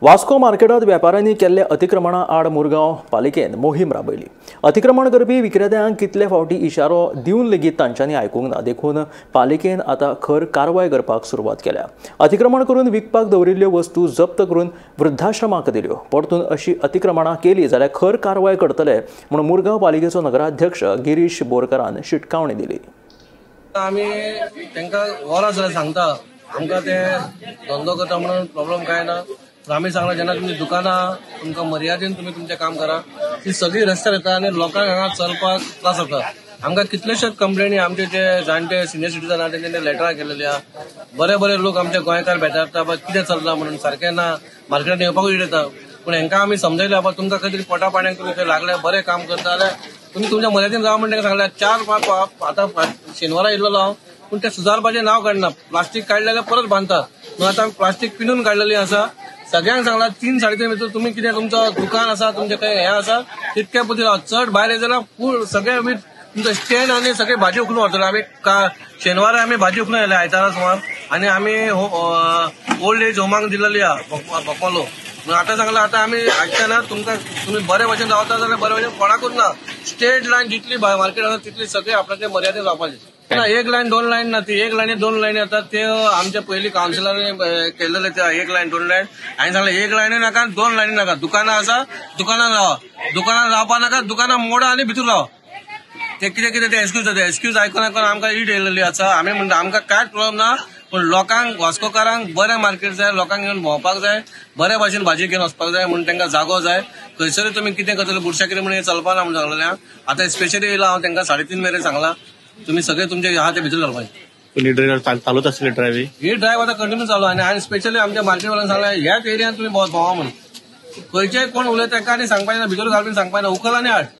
वास्को मार्केटात व्यापाऱ्यांनी केल्ले अतिक्रमणा आड मुरगांव पालिकेन मोहीम राबयली। अतिक्रमण करपी विक्रेत्यांक कितले फावटी इशारो दिवन लेगीत तांच्यांनी आयकूंक ना, देखून पालिकेन आतां खर कारवाय करपाक सुरवात केल्या। अतिक्रमण करून विकपाक दवरिल्ल्यो वस्तू जप्त करून वृद्धाश्रमाक दिल्यो। परतून अशी अतिक्रमणां केली जाल्यार खर कारवाय करतले म्हूण मुरगांव पालिकेचो नगराध्यक्ष गिरीश बोरकरान शिटकावणी दिली। आमी तांकां वरां जाल्यार सांगता आमकां ते धंदो करता म्हणून प्रॉब्लम काय ना। आमी सांगला जेन्ना तुमची दुकानां तुमकां मर्यादेन तुमी तुमचें काम करा, ती सगळी रस्त्यार येता आनी लोकांक हांगा चलपाक त्रास जाता। आमकां कितलेशेच कंप्लेनी आमचे जे जाणटे सिनियर सिटीजन आहा तेंच्यांनी लेटरां केलेली आहा। बरे बरे लोक आमचे गोंयकार भेटतात कितें चल्लां म्हणून सारकें ना, मार्केटान येवपाकूय येता। पूण हेंकां आमी समजयले बाबा तुमकां खंय तरी पोटा पाण्याक तुमी थंय लागले बरें काम करता जाल्यार तुमी तुमच्या मर्यादेन राव म्हण तांकां सांगलें। 4-5 आतां शेनवारा येयल्लो हांव, पूण ते सुदारपाचें नांव काडना। प्लास्टीक काडलें जाल्यार परत बांदतात, म्हणून आतां प्लास्टीक पिनून काडलेली आसा। सगळ्यांक सांगला 3-3.5 भितर तुमी कितें तुमचो दुकान आसा तुमचें खंय हें आसा तितकें पुरतें राव, चड भायर येयले जाल्यार फूल सगळें वीथ तुमचो स्टँड आनी सगळी भाजी उखलून व्हरतले। आमी शेनवारा आमी भाजी उखलून येयले आयतारा सुमार, आनी आमी ओल्ड एज होमाक दिलेली आहा बकवालो। म्हणून आतां सांगलां आतां आमी आयकतना तुमकां तुमी बरे भशेन रावता जाल्यार बरे भशेन कोणाकूच ना। स्टेट लायन जितली मार्केट आसा तितली सगळी आपल्याचे मर्यादेन रावपाची ना। 1 लायन 2 लायन ना, ती 1 लायनी 2 लायनी येतात। ते आमचे पयलीं कावन्सिलरांनी केल्लेले ते 1 लायन 2 लायन। हांवें सांगलें 1 लायनी नाका 2 लायनी नाका, दुकानां आसा दुकानां रावा, दुकानां रावपा नाका, दुकानां मोडा आनी भितर रावा। ते कितें कितें ते एक्सक्यूज जाता, एक्सक्यूज आयकून आयकून आमकां ईट येयलेली आसा। आमी म्हणटा आमकां कांयच प्रॉब्लम ना, पूण लोकांक वास्कोकारांक बरें मार्केट जाय, लोकांक येवन भोंवपाक जाय, बरे भाशेन भाजी घेवन वचपाक जाय म्हणून तांकां जागो जाय। खंयसरूय तुमी कितें करतले बुरशागिरी म्हणून चलपा ना म्हणून सांगलें। आतां स्पेशली येयला हांव तांकां 3.5 मेरेन सांगलां तुम्ही सगळे तुमचे आहा ते भितर घालपाचे। चालूच आसली ड्रायव्ह ही ड्रायव्ह आतां कंटिन्यू चालू आनी स्पेशली आमच्या मार्केटवाल्यांक सांगलां ह्याच एरियान तुमी भोंवा म्हणून। खंयचेय कोण उलयता तांकां आनी सांगपाचें ना, भितर घालपी सांगपाचें ना, उखल आनी हाड।